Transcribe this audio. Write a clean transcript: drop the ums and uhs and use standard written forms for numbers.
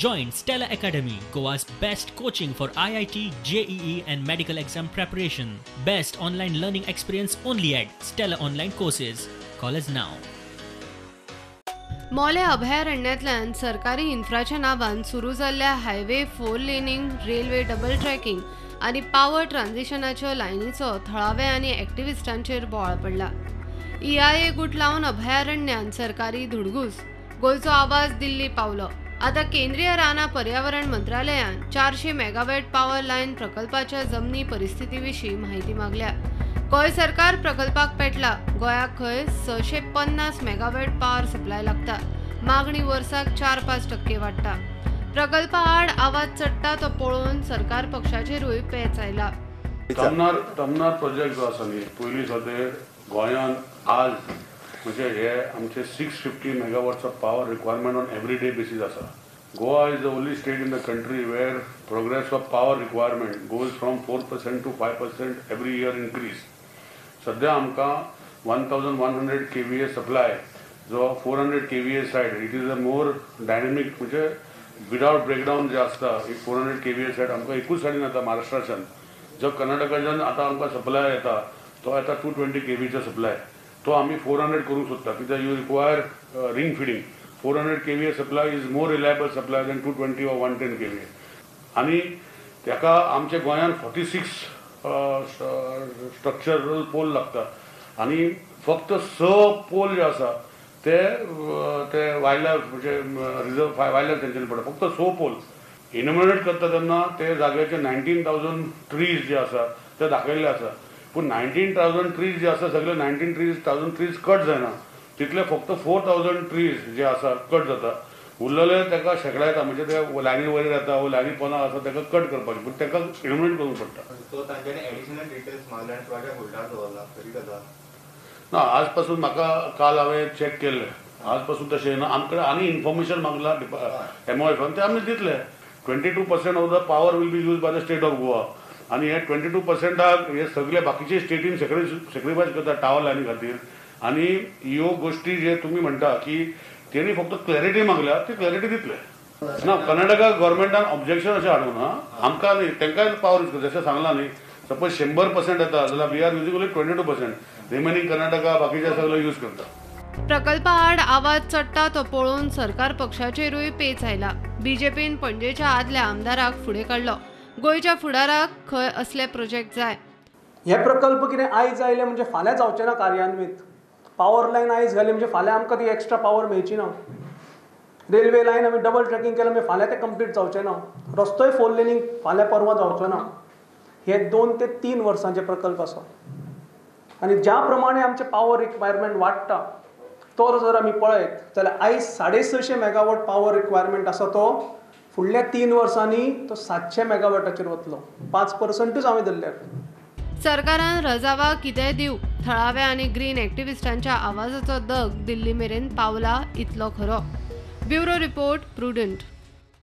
Join Stella Academy, Goa's best coaching for IIT, JEE and medical exam preparation. Best online learning experience only at Stella Online Courses. Call us now. Mollem अभयारण्यांतल्यान सरकारी इन्फ्राच्या नांवान सुरू जाल्ल्या highway four laning, railway double tracking आनी power ट्रान्झिशनाच्यो लायनीचो थळावे आनी एक्टिविस्टांचेर बोवाळ पडला. EIA गूट लावन अभयारण्यांत सरकारी धुडगूस, गोंयचो आवाज दिल्ली पावलो. आतां केंद्रीय रानां पर्यावरण मंत्रालयान 400 मेगावॅट पावर लायन प्रकल्पाच्या जमनी परिस्थिती विशीं म्हायती मागल्या. गोंय सरकार प्रकल्पाक पेटला. गोंयाक खंय 650 मेगावॅट पॉवर सप्लाय लागता. मागणी वर्साक 4-5% वाडटा. प्रकल्पा आड आवाज चडटा तो पळोवन सरकार पक्षाचेरूय पेच आयला. तमनार प्रोजेक्ट जो आसा न्ही, पयलीं सद्या गोंयांत आज म्हणजे हे आमचे 650 मेगावॉट्स of power requirement on every day basis आसा. Goa is the only state in the country where progress of power requirement goes from 4% to 5% every year increase. सद्या आमकां 1100 kVA supply जो 400 kVA side, it is a more dynamic, म्हणजे without breakdown जे आसता, एक 400 kVA side आमकां एकूच सायडीन येता महाराष्ट्राच्यान. जो कर्नाटकाच्यान आतां आमकां सप्लाय येता तो येता 220 kVचो सप्लाय, तो आमी 400 करूंक सोदता, कित्याक you require ring feeding. 400 kVA supply is more reliable supply than 220 or 110 kVA. आनी ताका आमच्या गोंयांत 46 स्ट्रक्चरल पोल लागता आनी फक्त 6 पोल जे आसा ते ते वायल्ड लायफ म्हणजे रिजर्व वायल्ड लायफ सेंचुरी पडटा. फक्त 6 पोल इन्युमरेट करता तेन्ना ते जाग्याचे 19,000 ट्रीज जे आसा ते दाखयल्ले आसा, पूण 19,000 ट्रीज जे आसा सगळे 19,000 ट्रीज कट जायना, तितले फक्त 4,000 ट्रीज जे आसा कट जाता. उरलेले ताका शेकडायता, म्हणजे ते लायनी वयर येता वो लायनी पोना आसा ताका कट करपाचें, पूण ताका इल्युमिनेट करूंक पडटा. सो तांच्यांनी एडिशनल डिटेल्स मागले आनी प्रोजेक्ट होल्डार दवरला, खरी गजाल ना. आज पासून म्हाका काल हांवें चॅक केल्लें, आज पासून तशें ना. आमकां आनी इन्फॉर्मेशन मागला MOF, ते आमी दितले. 22% of the power will be use by the state of Goa आनी हे 22%ाक हे सगळे बाकीचे स्टेटीन सेक्रिफायस करता टावर लायनी खातीर. आनी ह्यो गोश्टी जे तुमी म्हणटा की तेणी फक्त क्लॅरिटी मागल्या, ती क्लॅरिटी दितले ना. कर्नाटका गव्हर्मेंटान ऑब्जेक्शन अशें हाडूं ना आमकां न्ही, तांकांय पावर यूज करता. जशें सांगलां न्ही, सपोज 100% येता जाल्यार we are using only 22%, remaining Karnataka बाकीचे सगळे यूज करता. प्रकल्पा आड आवाज चडटा तो पळोवन सरकार पक्षाचेरूय पेच आयला. बीजेपीन पणजेच्या आदल्या आमदाराक फुडें काडलो. गोंयच्या फुडाराक खंय असले प्रोजेक्ट जाय. हे प्रकल्प कितें आयज आयले म्हणजे फाल्यां जावचे ना कार्यान्वीत. पावर लायन आयज घाली म्हणजे फाल्यां आमकां ती एक्स्ट्रा पावर मेळची ना. रेल्वे लायन आमी डबल ट्रॅकिंग केलें म्हणजे फाल्यां तें कंप्लीट जावचें ना. रस्तोय फोर लेनींग फाल्यां परवां जावचो ना. हे 2 ते 3 वर्सांचे प्रकल्प आसा आनी ज्या प्रमाणे आमचें पावर रिक्वायरमेंट वाडटा तो जर आमी पळयत जाल्यार आयज 650 मेगावॉट पावर रिक्वायरमेंट आसा तो फुडल्या 3 वर्सांनी तो 700 मेगावॉटाचेर वतलो. 5%च आमी धरल्यार. सरकारान रजावा कितेंय दिवं, थळाव्या आनी ग्रीन एक्टिविस्टांच्या आवाजाचो दग दिल्ली मेरेन पावला इतलो खरो. Bureau report, Prudent.